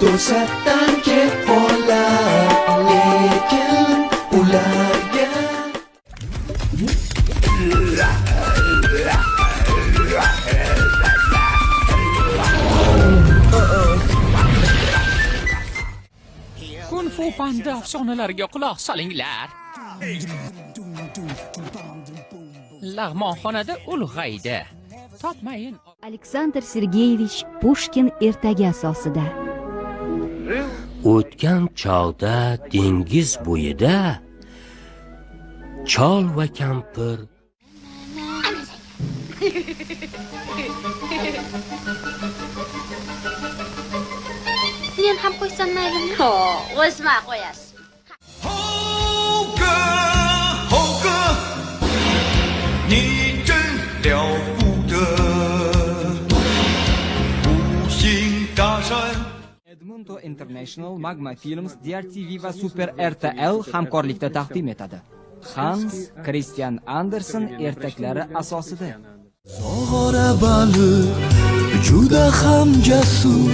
To'satdan kep qolar, lekin ularga Kung Fu Panda afsonalariga quloq solinglar. Lag'monxonada ulg'aydi. Topmayin. Aleksandr Sergeyevich Pushkin ertagi asosida. O'tgan chog'da dengiz bo'yida chol va kampir Men ham qo'ysam maylimi? Ho, o'zima qo'yasiz. 猴哥，猴哥，你真了不得，五行大山。 Edmundo International, Magma Films, DRTV va Super RTL hamkorlikda taqdim etadi. Hans Christian Andersen ertaklari asosida. Zog'ora baliq juda ham jasur,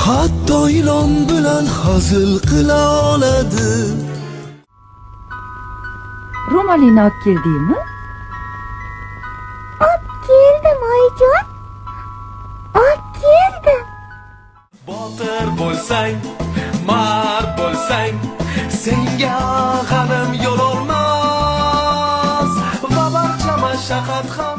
hatto ilon bilan hazil qila oladi. Ro'molingni olib keldingmi? Olib keldim, oyijon. Olib keldim. Botir bo'lsang, mard bo'lsang, senga g'anim yo'l olmas va barcha mashaqqat ham.